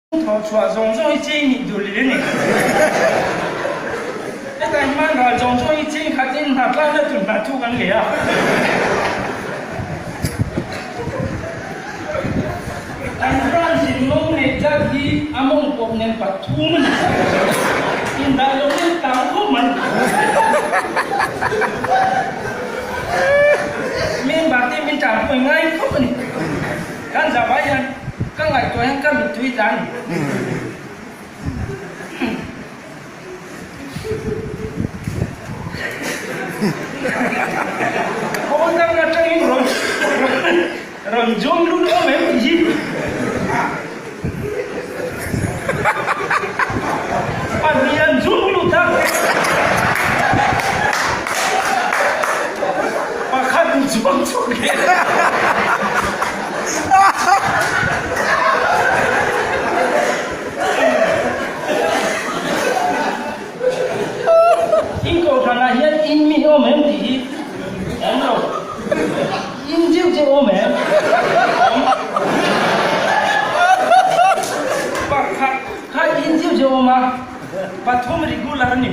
Thawh chhuah zawng zawng hi cheng nih duh leh a ni. Heta hman ral zawng zawng hi cheng khatin hna tlakna tur hna thu kan leh a. Kan branch in mawng neih zat hi a mawng pawp nen pathum a ni. Indah loh nen tang khawp mai. Member te min tanpui ngai khawp a ni. Kan zavai hian ka ngaihtuah hian ka mittui tla a ni. Khaw dang atangin rawn rawn zawm lut awm em tih hi pahnih an zawm lut a, pakhat in zawm chhuak leh. In kohhranah hian in mi awm em tih hi awm lo. In deuh deuh awm em? Awm. Pakhat kha in deuh deuh awm a, pathum regular a ni.